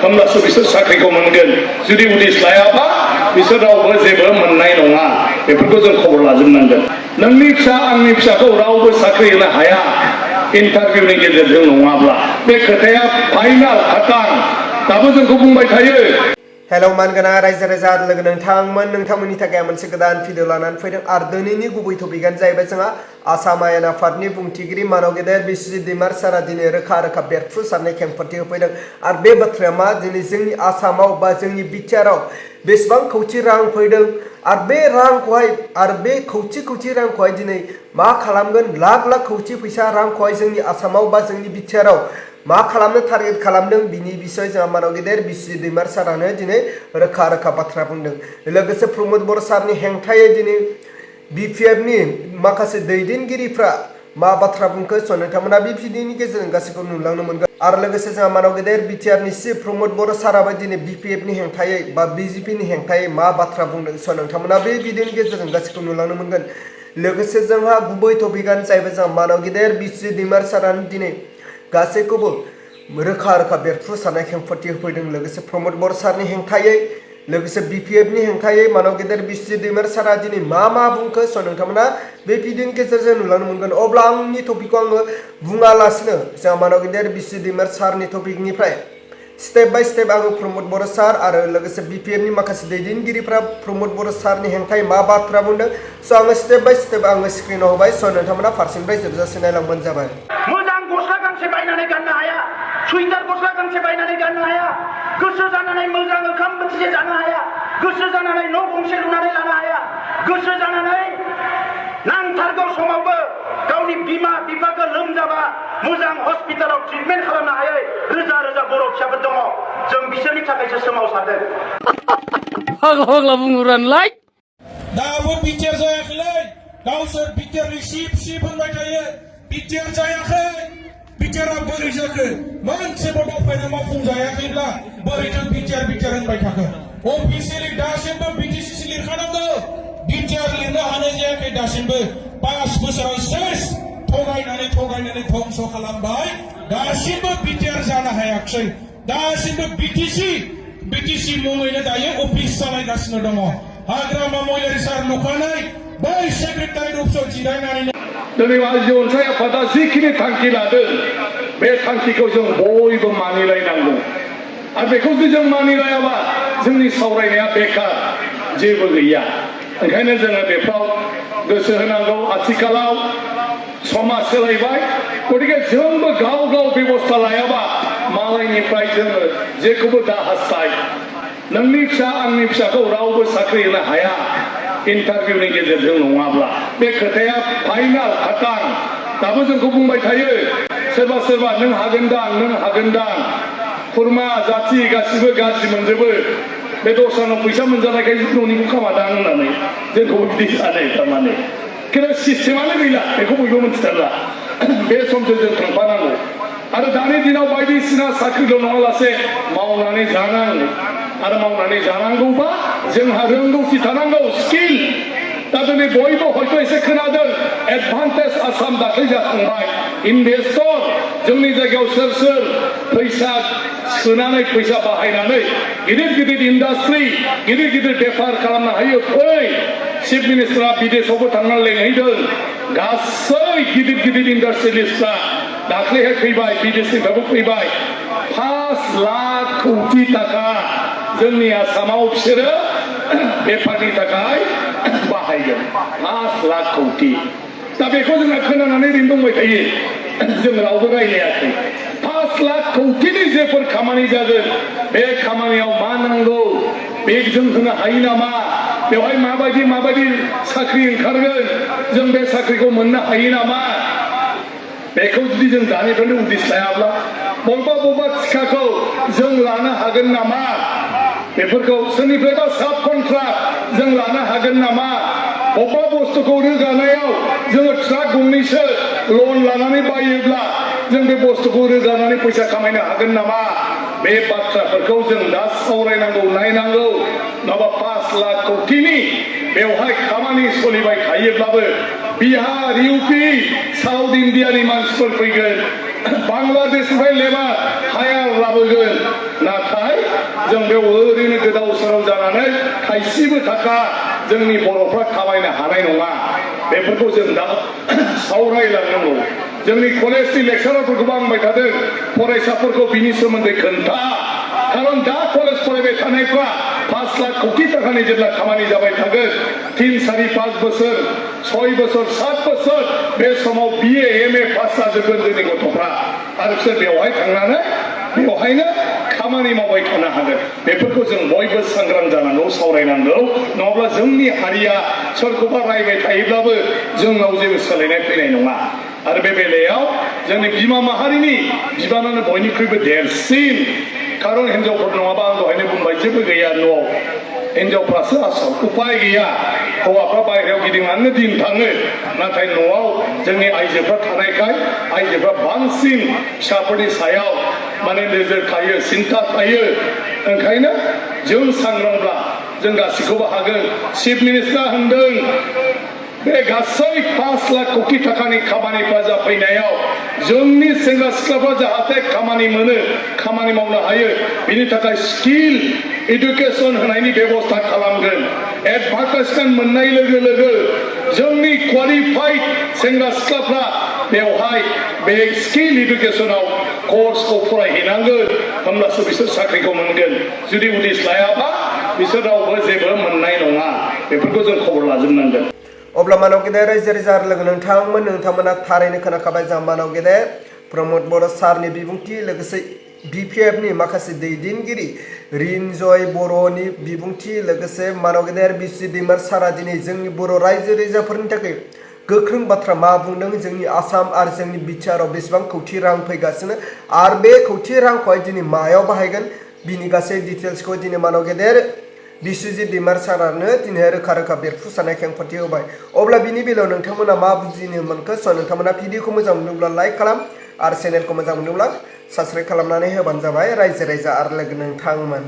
होमब्लासो बिसोर साख्रिखौ मोनगोन जुदि उदिस लायाबा बिसोर रावबो जेबो मोननाय नङा बेफोरखौ जों खबर लाजोबनांगोन नोंनि फिसा आंनि फिसाखौ रावबो साख्रि होनो हाया इन्टारभिउनि गेजेरजों नङाब्ला बे खोथाया फाइनाल खाटां दाबो जोंखौ बुंबाय थायो हेलौ मानगोना रायजो राजा लोगो नोंथांमोननि थाखाय मोनसे गोदान भिडिअ लानानै फैदों आरो दिनैनि गुबै टपिकआनो जाहैबाय जोंहा आसाम आयेन आफादनि बुंथिगिरि मानव गेदेर बिस्वजित दैमारी सारा दिनै रोखा रोखा बेरफ्रुसारनाय खेंफोरथि होफैदों आरो बे बाथ्राया मा दिनै जोंनि आसामाव बा जोंनि बिटिआरआव बेसेबां खौथि रां फैदों आरो बे रांखौहाय आरो बे खौथि रांखौहाय दिनै मा खालामगोन लाख लाख खौथि फैसा रांखौहाय जोंनि आसामाव बा जोंनि बिटिआरआव मा खालामनो टारगेट खालामदों बिनि बिसय जोंहा मानव गेदेर बिस्वजित दैमारी सारानो दिनै रोखा रोखा बाथ्रा बुंदों लोगोसे प्रमद बर' सारनि हेंथायै दिनै बिपिएफनि माखासे दैदेनगिरिफ्रा मा बाथ्रा बुंखो स' नोंथांमोना बे भिडिअनि गेजेरजों गासैखौ नुलांनो मोनगोन आरो लोगोसे जोंहा मानव गेदेर बिटिआरनि चिफ प्रमद बर' साराबो दिनै बिपिएफनि हेंथायै बा बिजेपिनि हेंथायै मा बाथ्रा बुंदों स' नोंथांमोना बे भिडिअनि गेजेरजों गासैखौ नुलांनो मोनगोन लोगोसे जोंहा गुबै टपिकआनो जाहैबाय जोंहा मानव गेदेर बिस्वजित दैमारी सारानो दिनै गासैखौबो रोखा रोखा बेरफ्रुसारनाय खेंफोरथि होफैदों लोगोसे प्रमद बर' सारनि हेंथायै लोगोसे बिपिएफनि हेंथायै मानव गेदेर बिस्वजित दैमारी सारा दिनै मा बुंखो स' नोंथांमोना बे भिडिअनि गेजेरजों नुलांनो मोनगोन अब्ला आंनि टपिकखौ आङो बुङालासिनो जोंहा मानव गेदेर बिस्वजित दैमारी सारनि टपिकनिफ्राय स्टेप बाय स्टेप आङो प्रमद बर' सार आरो लोगोसे बिपिएफनि माखासे दैदेनगिरिफ्रा प्रमद बर' सारनि हेंथायै मा बाथ्रा बुंदों स' आङो स्टेप बाय स्टेप आङो स्क्रिनाव होबाय स' नोंथांमोना फारसेनिफ्राय जोबजासे नायलांबानो जाबाय मोजां गस्ला गांसे बायनानै गाननो हाया सुइटार गस्ला गांसे बायनानै गाननो हाया गोसो जानानै मोजां ओंखाम बोथिसे जानो हाया गोसो जानानै न' गंसे लुनानै लानो हाया गोसो जानानै नांथारगौ समावबो गावनि बिमा बिफाखौ लोमजाबा मोजां हस्पिटालाव ट्रिटमेन्ट खालामनो हायै रोजा रोजा बर' फिसाफोर दङ जों बिसोरनि थाखायसो सोमावसारदों फाग्ला बुंहरानलाय दाबो बिटिआर जायाखैलै गावसोर बिटिआरनि सिप होनबाय थायो बिटिआर जायाखै बिटिआरआ बोरै जाखो मोनसेबो दफायनो मावफुंजायाखैब्ला बोरैथो बिटिआर होनबाय थाखो अफिसियेलि दासिमबो बिटिसि लिरखानांगौ बिटिआर लिरनो हानाय जायाखै दासिमबो 5 बोसोराव सेस थगायनानै धंस खालामबाय दासिमबो बिटिआर जानो हायाखै दासिमबो बिटिसि मुङैनो दायो अफिस सालायगासिनो दङ हाग्रामा महिलारि सार नुखानाय बै सेक्रेटारि अफिसाव जिरायनानै दिनै आइजो अनसाय आफादा जिखिनि थांखि लादों बे थांखिखौ जों बयबो मानिलायनांगौ आरो बेखौ जुदि जों मानिलायाबा जोंनि सावरायनाया बेकार जेबो गैया ओंखायनो जोङो बेफ्राव गोसो होनांगौ आथिखालाव समाज सोलायबाय गतिके जोंबो गाव बेबस्था लायाबा मालायनिफ्राय जोङो जेखौबो दा हास्थाय नोंनि फिसा आंनि फिसाखौ रावबो साख्रि होनो हाया इन्टारभिउनि गेजेरजों नङाब्ला बे खोथाया फाइनाल खाटां दाबो जोंखौ बुंबाय थायो सोरबा नों हागोनदां खुरमा जाथि गासिबो गाज्रि मोनजोबो बे दस्रानाव फैसा मोनजानायखाय न'निखौ खामादां होननानै जोंखौ बिदि सानो थारमाने खिन्थु सिस्टेमानो गैला बेखौ बयबो मिथिथारला बे समजों जों थांफानांगौ आरो दानि दिनाव बायदिसिना साख्रिल' नङालासे मावनानै जानांगौ आरो मावनानै जानांगौबा जोंहा रोंगौथि थानांगौ स्किल दा दिनै बयबो हयथ' एसे खोनादों एडभान्टेज आसाम दाख्लै जाखांबाय इनभेस्टर जोंनि जायगायाव सोर फैसा सोनानै फैसा बाहायनानै गिदिर इन्डास्ट्रि गिदिर बेफार खालामनो हायो फै चिफ मिनिस्टारा बिदेशआवबो थांनानै लेंहैदों गासै गिदिर इन्डास्ट्रियेलिस्टफ्रा दाख्लैहाय फैबाय बिदेशनिफ्रायबो फैबाय 5 लाख कौटि थाखा जोंनि आसामाव बिसोरो बेफारनि थाखाय बाहायगोन 5 लाख कौटि दा बेखौ जोंना खोनानानै ओरैनो दंबाय थायो जों रावबो रायलायाखै 5 लाख कौटिनि जेफोर खामानि जागोन बे खामानियाव मा नांगौ बे जों होनो हायो नामा बेवहाय माबायदि साख्रि ओंखारगोन जों बे साख्रिखौ मोननो हायो नामा बेखौ जुदि जों दानिफ्रायनो उदिस लायाब्ला बबेबा थिखाखौ जों लानो हागोन नामा बेफोरखौ सोरनिफ्रायबा साब कन्ट्राक्ट जों लानो हागोन नामा बबेबा बुस्थुखौ रोगानायाव जोङो ट्राक गंनैसो लन लानानै बायोब्ला जों बे बुस्थुखौ रोगानानै फैसा खामायनो हागोन नामा बे बाथ्राफोरखौ जों दा सावरायनांगौ नायनांगौ नङाबा 5 लाख कौटिनि बेवहाय खामानि सोलिबाय थायोब्लाबो बिहार इउपि साउथ इन्डियानि मानसिफोर फैगोन बांलादेशनिफ्राय लेबार हायार लाबोगोन नाथाय जों बेयाव ओरैनो गोदाव सोराव जानानै थाइसेबो थाखा जोंनि बर'फ्रा खामायनो हानाय नङा बेफोरखौ जों दा सावरायलांनांगौ जोंनि कलेजनि लेक्सारारफोरखौबो आं बुंबाय थादों फरायसाफोरखौ बिनि सोमोन्दै खोन्था खारन दा कलेज फरायबाय थानायफ्रा 5 लाख कोटी थाखानि जेब्ला खामानि जाबाय थागोन 3, 4, 5 बोसोर 6 बोसोर 7 बोसोर बे समाव BA MA पास जाजोबगोन जोंनि गथ'फ्रा आरो बिसोर बेवहाय थांनानै बेवहायनो खामानि मावबाय थानो हागोन बेफोरखौ जों बयबो सांग्रां जानांगौ सावरायनांगौ नङाब्ला जोंनि हारिया सोरखौबा रायबाय थायोब्लाबो जोंनाव जेबो सोलायनाय फैनाय नङा आरो बे बेलायाव जोंनि बिमा माहारिनि बिबानानो बयनिख्रुइबो देरसिन खारन हिनजावफोर नङाबा आं दहायनो बुंबाय जेबो गैया न'आव हिनजावफ्रासो आसल उपाय गैया हौवाफ्रा बायहेरायाव गिदिंनानै दिन थाङो नाथाय न'आव जोंनि आइजोफ्रा थानायखाय आइजोफ्रा बांसिन फिसाफोरनि सायाव माने नोजोर थायो सिन्था थायो ओंखायनो जों सांग्रांब्ला जों गासैखौबो हागोन चिफ मिनिस्टार होनदों बे गासै 5 लाख कोटी थाखानि खामानिफ्रा जाफैनायाव जोंनि सेंग्रा सिख्लाफ्रा जाहाथे खामानि मोनो खामानि मावनो हायो बिनि थाखाय स्किल एडुकेशन होनायनि बेबस्था खालामगोन एडभार्टाइजमेन्ट मोननाय लोगो लोगो जोंनि क्वालिफाइड सेंग्रा सिख्लाफ्रा बेवहाय बे स्किल एडुकेशनाव कर्सखौ फरायहैनांगोन होमब्लासो बिसोर साख्रिखौ मोनगोन जुदि उदिस लायाबा बिसोर रावबो जेबो मोननाय नङा बेफोरखौ जों खबर लाजोबनांगोन अब्ला मानव गेदेर रायजो राजा लोगो नोंथांमोना थारैनो खोनाखाबाय जों मानव गेदेर प्रमद बर' सारनि बिबुंथि लोगोसे BPF नि माखासे दैदेनगिरि रिनजय बर'नि बिबुंथि लोगोसे मानव गेदेर बिस्वजित दैमारी सारा दिनै जोंनि बर' रायजो राजाफोरनि थाखाय गोख्रों बाथ्रा मा बुंदों जोंनि आसाम आरो जोंनि BTR आव बेसेबां खौथि रां फैगासिनो आरो बे खौथि रांखौहाय दिनै मायाव बाहायगोन बिनि गासै डिटेल्सखौ दिनै मानव गेदेर बिस्वजित दैमारी सारानो दिनै रोखा रोखा बेरफ्रुसारनाय खेंफोरथि होबाय अब्ला बिनि बेलायाव नोंथांमोना मा बुजिनो मोनखो नोंथांमोना भिडिअखौ मोजां मोनोब्ला लाइक खालाम आरो चेनेलखौ मोजां मोनोब्ला साबस्क्राइब खालामनानै होबानो जाबाय रायजो राजा आरो लोगो नोंथांमोन